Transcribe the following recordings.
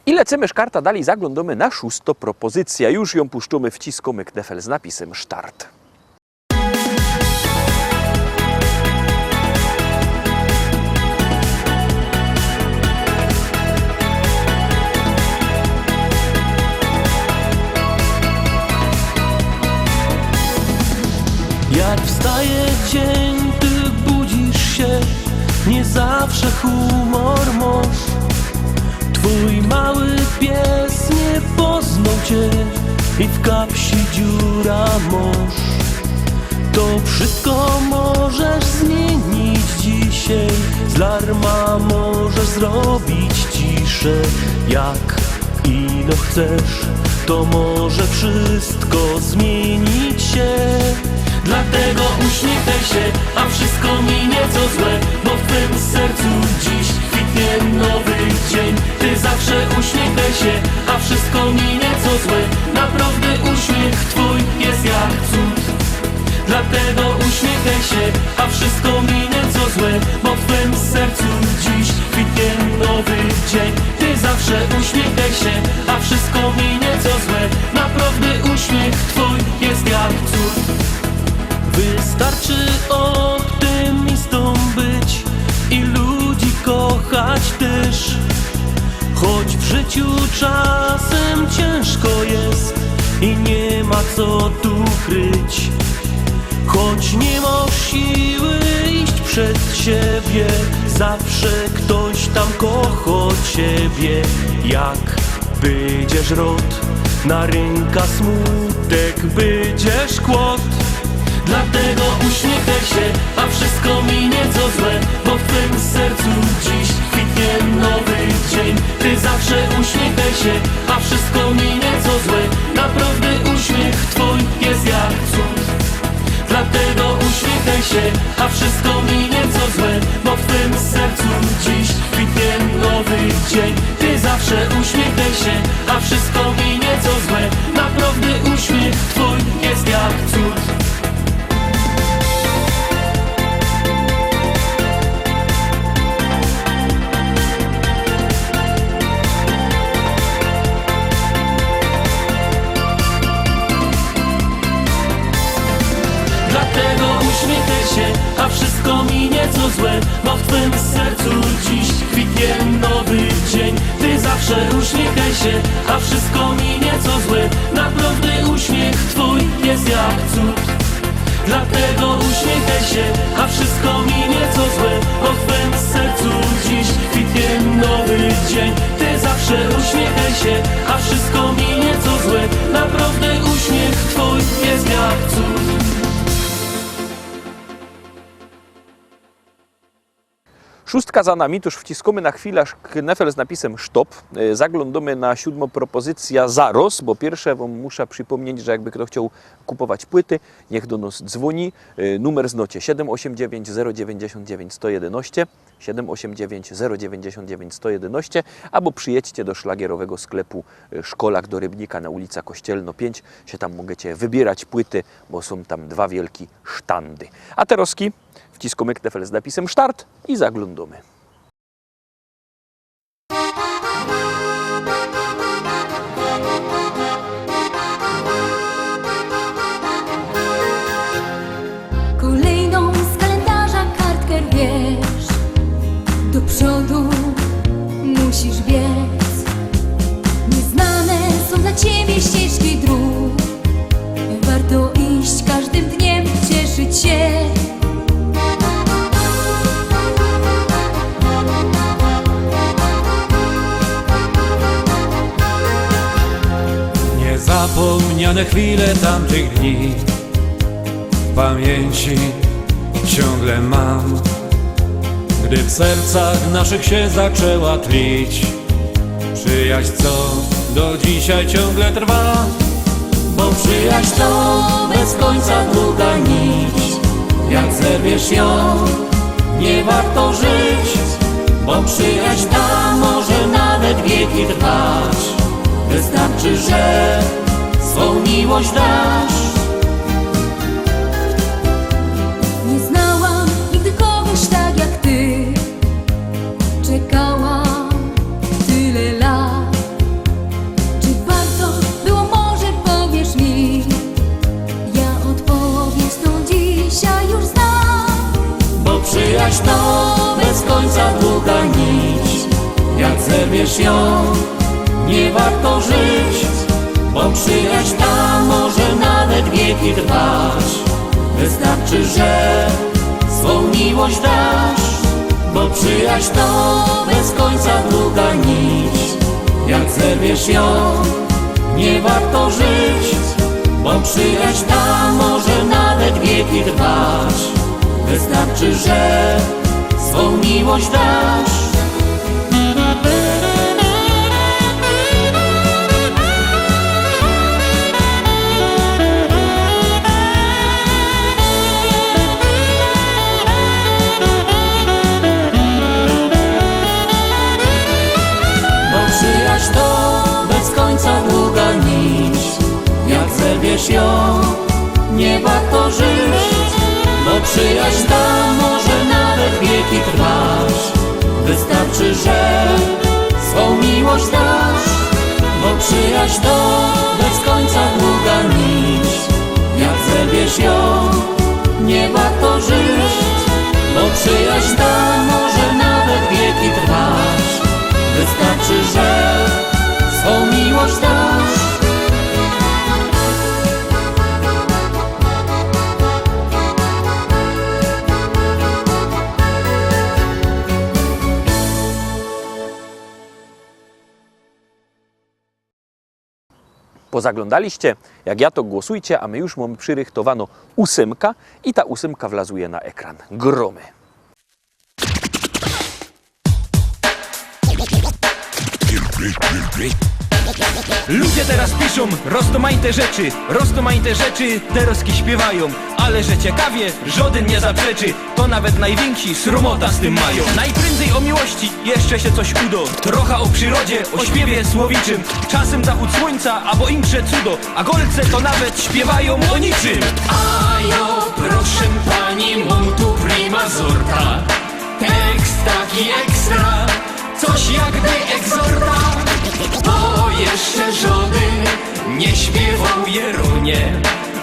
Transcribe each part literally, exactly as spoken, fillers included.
I lecymy szkarta dalij, zaglōndōmy na szōsto propozycyjõ. Już jã puszczōmy, wciskōmy knefel z napisym start. Jak wstaje dzień, ty budzisz się, nie zawsze humor masz. Twój mały pies nie poznał cię i w kapsi dziura masz. To wszystko możesz zmienić dzisiaj, z larma możesz zrobić ciszę. Jak ino chcesz, to może wszystko zmienić się. Dlatego uśmiechaj się, a wszystko minie co złe, bo w twym sercu dziś kwitnie nowy dzień. Ty zawsze uśmiechaj się, a wszystko minie co złe. Naprawdę uśmiech twój jest jak cud. Dlatego uśmiechaj się, a wszystko minie co złe, bo w twym sercu dziś kwitnie nowy dzień. Ty zawsze uśmiechaj się, a wszystko minie co złe. Naprawdę uśmiech twój jest jak cud. Wystarczy optymistą być i ludzi kochać też. Choć w życiu czasem ciężko jest i nie ma co tu kryć. Choć nie masz siły iść przed siebie, zawsze ktoś tam kocha ciebie. Jak bydziesz rot, na rynka smutek bydziesz kłod. Dlatego uśmiechaj się, a wszystko minie co złe, bo w twym sercu dziś kwitnie nowy dzień. Ty zawsze uśmiechaj się, a wszystko minie co złe. Naprawdę uśmiech twój jest jak cud. Dlatego uśmiechaj się, a wszystko minie co złe, bo w twym sercu dziś kwitnie nowy dzień. Ty zawsze uśmiechaj się, a wszystko minie co złe. Naprawdę uśmiech twój jest jak cud. Dlatego uśmiechaj się, a wszystko minie co złe, bo w twym sercu dziś kwitnie nowy dzień. Ty zawsze uśmiechaj się, a wszystko minie co złe. Naprawdę uśmiech twój jest jak cud. Dlatego uśmiechaj się, a wszystko minie co złe, bo w twym sercu dziś kwitnie nowy dzień. Ty zawsze uśmiechaj się, a wszystko minie co złe. Naprawdę uśmiech twój jest jak cud. Szōstka za nami, tōż wciskōmy na chwilã knefel z napisym stop. E, zaglōndōmy na siōdmŏ propozycyjõ zaroz, bo piyrsze wōm musza przipōmnieć, że jakby fto chcioł kupować płyty, niych do nŏs dzwōni. E, numer znocie: siedym ôziym dziewięć zero dziewięćdziesiōnt dziewięć sto jedynaście, siedym ôziym dziewięć zero dziewięćdziesiōnt dziewięć sto jedynaście, abo przijedźcie do szlagierowego sklepu, e, Szkolak do Rybnika na ulica Kościelno pięć. Sie tam mogecie wybierać płyty, bo sōm tam dwa wielki sztandy. A terŏzki wciskōmy knefel z napisym start i zaglōndōmy. Kolejną z kalendarza kartkę rwiesz. Do przodu musisz biec. Nieznane są dla ciebie ścieżki dróg. Warto iść, każdym dniem cieszyć się. Niezapomniane chwile tamtych dni w pamięci ciągle mam. Gdy w sercach naszych się zaczęła tlić przyjaźń, co do dzisiaj ciągle trwa. Bo przyjaźń to bez końca długa nić. Jak zerwiesz ją, nie warto żyć. Bo przyjaźń ta może nawet wieki trwać. Wystarczy, że swą miłość dasz. Nie znałam nigdy kogoś tak jak ty. Czekałam tyle lat. Aż to bez końca długa nić. Jak zerwiesz ją, nie warto żyć, bo przyjaźń ta może nawet wieki trwać. Wystarczy, że swą miłość dasz, bo przyjaźń to bez końca długa nić. Jak zerwiesz ją, nie warto żyć, bo przyjaźń ta może nawet wieki trwać. Wystarczy, że swą miłość dasz. Bo przyjaźń to bez końca długa nić. Jak zerwiesz ją, nie warto żyć, bo przyjaźń ta może nawet wieki trwać. Wystarczy, że swą miłość dasz, bo przyjaźń to bez końca długa nić. Jak zerwiesz ją, nie warto żyć, bo przyjaźń ta może nawet wieki trwać. Wystarczy, że swą miłość dasz. Pozaglądaliście? Jak ja, to głosujcie, a my już mamy przyrychtowaną ósemka i ta ósemka wlazuje na ekran. Gromy. Ludzie teraz piszą roztōmajte rzeczy, roztōmajte rzeczy terŏzki śpiywają, ale że ciekawie, żŏdyn niy zaprzeczy. To nawet nojwiynkszy srōmota z tym majōm. Nojpryndzij ô miłości jeszcze sie coś udŏ. Trocha ô przirodzie, ô śpiywie słowiczym. Czasym zachōd słōńca, abo insze cudo. A golce to nawet śpiywajōm ô niczym. A jo, proszã pani, mōm tu prima zorta. Tekst taki ekstra, coś jakby egzorta. Bo jeszcze żŏdyn niy śpiywoł, Jeronie,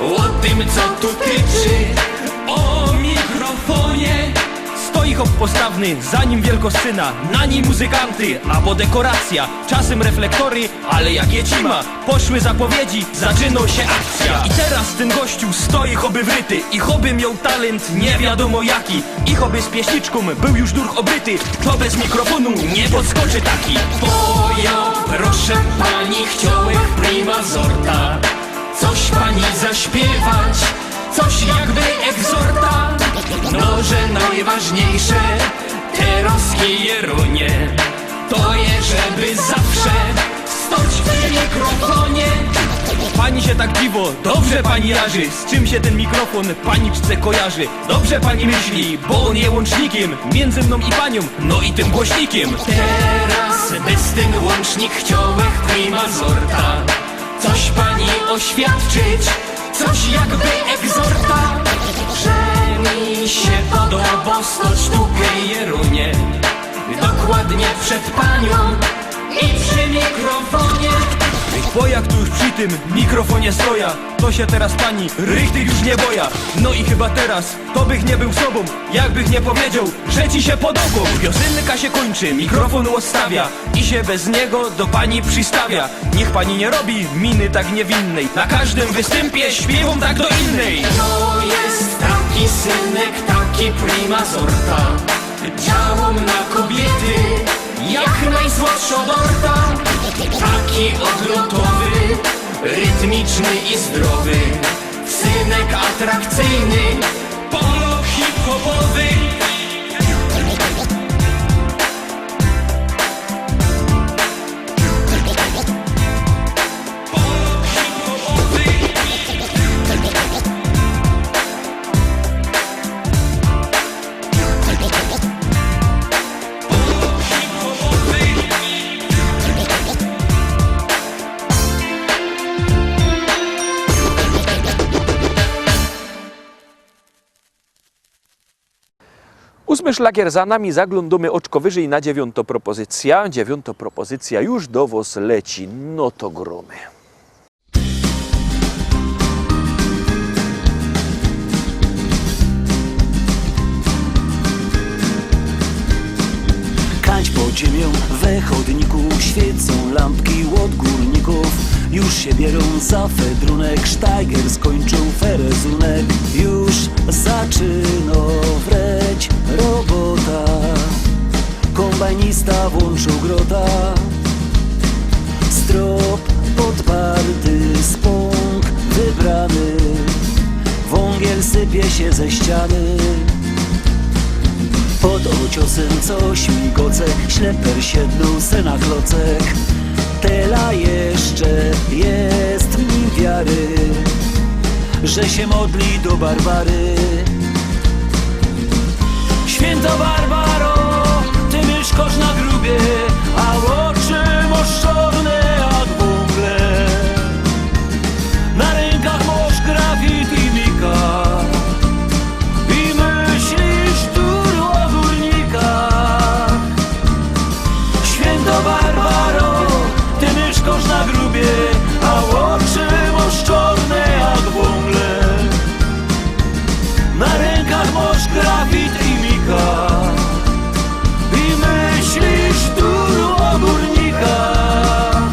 ô tym, co tu tyczy, ô mikrofōnie. Stoi chop postawny, za nim wielkŏ scena, na nij muzykanty abo dekoracja, czasym reflektory, ale jak je cima, poszły zapowiedzi, zaczynŏ sie akcja. I teraz tyn gościu stoi choby wryty i choby mioł talynt niy wiadōmo jaki. I choby z pieśniczkōm bōł już durch ôbryty, to bez mikrofōnu niy podskoczy taki. Bo jo, proszã pani, chciołech prima zorta coś pani zaśpiywać, coś jakby egzorta. No, że nojważniyjsze terŏzki, Jeronie, to je, żeby zawsze stoć przi mikrofōnie. Pani sie tak dziwŏ, dobrze pani jarzy, z czym sie tyn mikrofōn paniczce kojarzy. Dobrze pani myśli, bo ôn je łōncznikiym miyndzy mnōm i paniōm, no i tym głośnikiym. Teraz bez tyn łōncznik chciołech prima zorta coś pani ôświadczyć, coś jakby egzorta. Że mi sie podobŏ stoć tukej, Jeronie, dokładnie przed paniōm i przi mikrofōnie. Bo jak tu już przi tym mikrofōnie stoja, to sie teraz pani richtig już niy boja. No i chyba teraz to bych niy bōł sobōm, jakbych niy powiedzioł, że ci sie podobōm. Piosynka sie kōńczy, mikrofōn ôstawia i sie bez niego do pani przistawia. Niych pani niy robi miny tak niywinnyj, na kożdym wystympie śpiywōm tak do innyj. To je taki synek, taki prima zorta, działōm na kobiyty jak nojzłodszŏ dorta. Taki ôdlotowy, rytmiczny i zdrowy, synek atrakcyjny, polo hip-hopowy. Ósmy szlagier za nami, zaglōndōmy ôczko wyżyj na dziewiōntŏ propozycyjŏ. Dziewiōntŏ propozycyjŏ już do wŏs leci. No to grōmy. Ziymia we chodniku, świecōm lampki ôd gōrnikōw. Już sie bierōm za fedrunek, sztajger skończył ferezunek. Już zaczyno wreć robota. Kōmbajnista włōnczył grota. Strop podparty, spōng wybrany. Wōngiel sypie sie ze ściany. Pod ôciosym coś migoce, śleper siednōł se na klocek. Tela jeszcze jest mi wiary, że sie modli do Barbary. Świynto Barbaro, ty myszkosz na grubie, a ôczy mosz czorne jak wōngle. Na rynkach mosz grafit i mika i myślisz dur ô gōrnikach. Świynto Barbaro, ty myszkosz na grubie, a ôczy mosz czorne jak wōngle. Na rynkach mosz grafit i mika i myślisz dur ô gōrnikach.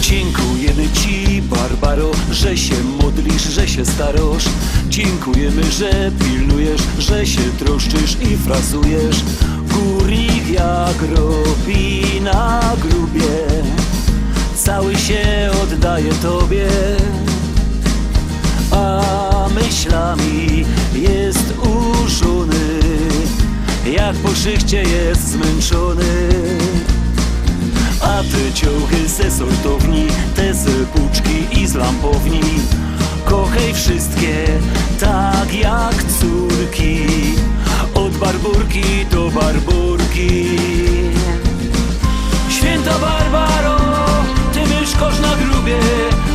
Dziękujemy ci, Barbaro, że się modlisz, że się starosz. Dziękujemy, że pilnujesz, że się troszczysz i frasujesz. Górnik jak robi na grubie, cały się oddaje tobie, a myślami jest urzony, jak po szychcie jest zmęczony. A te ciuchy ze sortowni, te z puczki i z lampowni, kochej wszystkie tak jak córki, od Barburki do Barburki. Świynto Barbaro, ty myszkosz na grubie,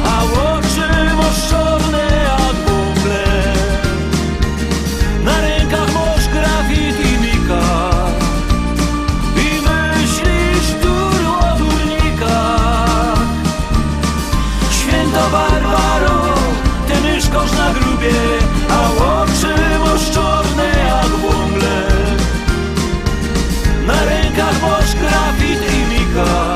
a ôczy mosz czorne jak wōngle. Na rynkach mosz grafit i mika i myślisz dur ô gōrnikach. Świynto Barbaro, ty myszkosz na grubie, a ôczy mosz czorne jak wōngle. Na rynkach mosz grafit i mika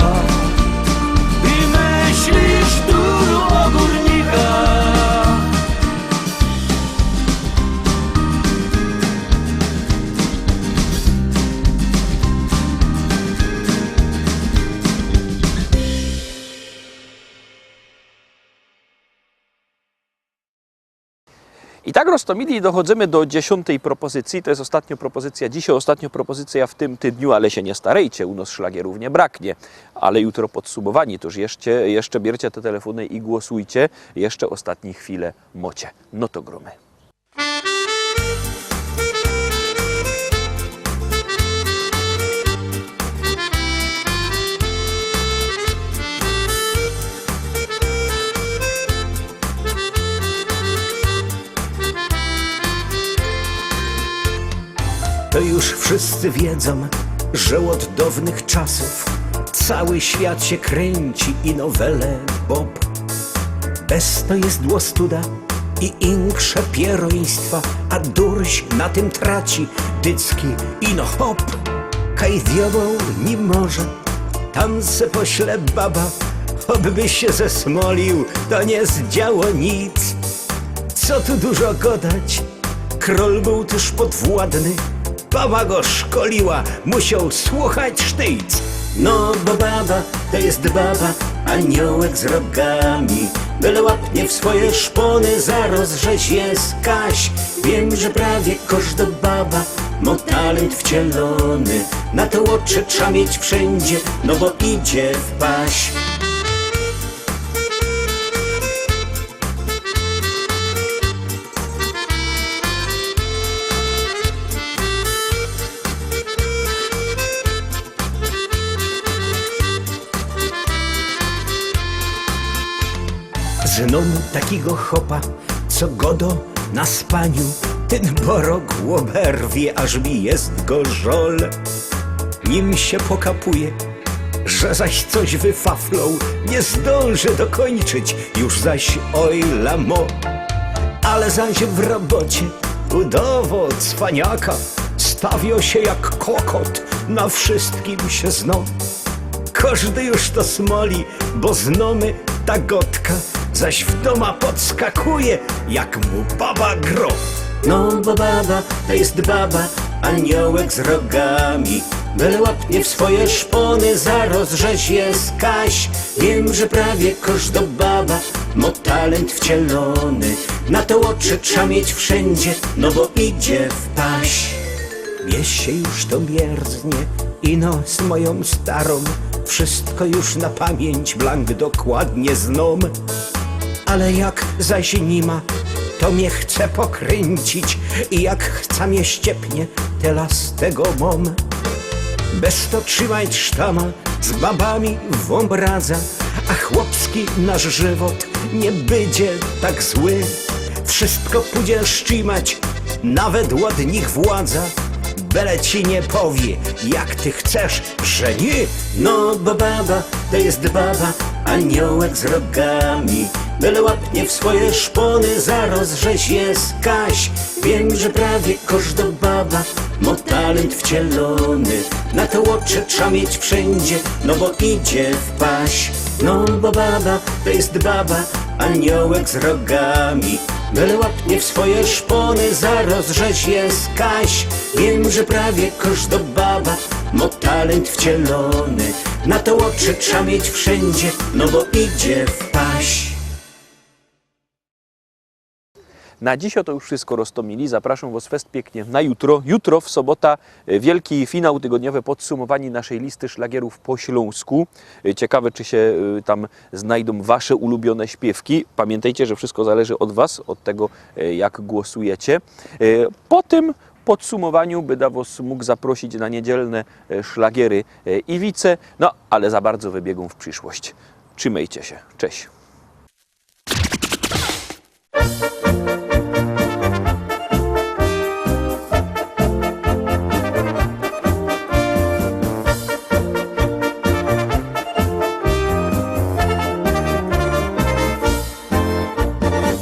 i myślisz dur ô gōrnikach. I tak roztomili dochodzimy do dziesiōntej propozycyje. To je ôstatnio propozycyjo dzisiej, ôstatnio propozycyjo w tym tydniu, ale sie niy starejcie, u nŏs szlagierōw niy braknie. Ale jutro podsumowanie, tōż jeszcze, jeszcze biercie te telefōny i głosujcie, jeszcze ôstatnie chwile mŏcie. No to grōmy. To już wszyscy wiedzą, że od dawnych czasów cały świat się kręci i nowele bob. Bez to jest dłostuda i inkrze pieroństwa, a durś na tym traci, dycki ino hop. Kaj diobeł ni może, tam se pośle baba, chopby się zesmolił, to nie zdziało nic. Co tu dużo godać, król był tuż podwładny, baba go szkoliła, musiał słuchać sztyjc. No bo baba to jest baba, aniołek z rogami. Byle łapnie w swoje szpony, zaroz żeś je skaś. Wiem, że prawie kożdo baba mo talent wcielony. Na to ôczy trza mieć wszyndzie, no bo idzie w paś. Znōm takigo chopa, co godo na spaniu, tyn borok ôberwie, aż mi jest go żol. Nim sie pokapuje, że zaś coś wyfafloł, nie zdąży dokończyć, już zaś ojla mo. Ale zaś w robocie Udowo cwaniaka, stawio sie jak kokot, na wszystkim sie zno. Kożdy już to smoli, bo znōmy ta godka, zaś w dōma podskakuje, jak mu baba gro. No bo baba to jest baba, aniołek z rogami. Byle łapnie w swoje szpony, zarŏz żeś je skaś. Wiym, że prawie kożdo baba mo talent wcielōny. Na to ôczy trza mieć wszyndzie, no bo idzie w paś. Mie sie już to mierznie, ino z mojōm starōm wszystko już na pamięć blank dokładnie znōm. Ale jak zaś ni ma, to mie chce pokryńcić i jak chca mie ściepnie, tela z tego mōm. Bez to trzimać sztama, z babami wōm radza, a chłopski nasz żywot niy bydzie tak zły. Wszystko pudzie szczimać, nawet ôd nich władza. Byle ci niy powie, jak ty chcesz, że niy. No bo baba to jest baba, aniołek z rogami. Byle łapnie w swoje szpony, zarŏz żeś je skaś. Wiym, że prawie kożdo baba mo talent wcielōny. Na to ôczy trza mieć wszyndzie, no bo idzie w paś. No bo baba to jest baba, aniołek z rogami. Byle łapnie w swoje szpony, zarŏz żeś je skaś. Wiym, że prawie kożdo baba mo talent wcielōny. Na to ôczy trza mieć wszyndzie, no bo idzie w paś. Na dzisiej to już wszystko, Roztomili. Zapraszam was fest piyknie na jutro. Jutro, w sobota, e, wielki finał, tygodniowe podsumowanie naszej listy szlagierów po ślōnsku. E, ciekawe, czy się, e, tam znajdą wasze ulubione śpiewki. Pamiętajcie, że wszystko zależy od was, od tego, e, jak głosujecie. E, po tym podsumowaniu byda was mógł zaprosić na niedzielne, e, szlagiery, e, Iwice. No, ale za bardzo wybiegam w przyszłość. Trzymajcie się. Cześć.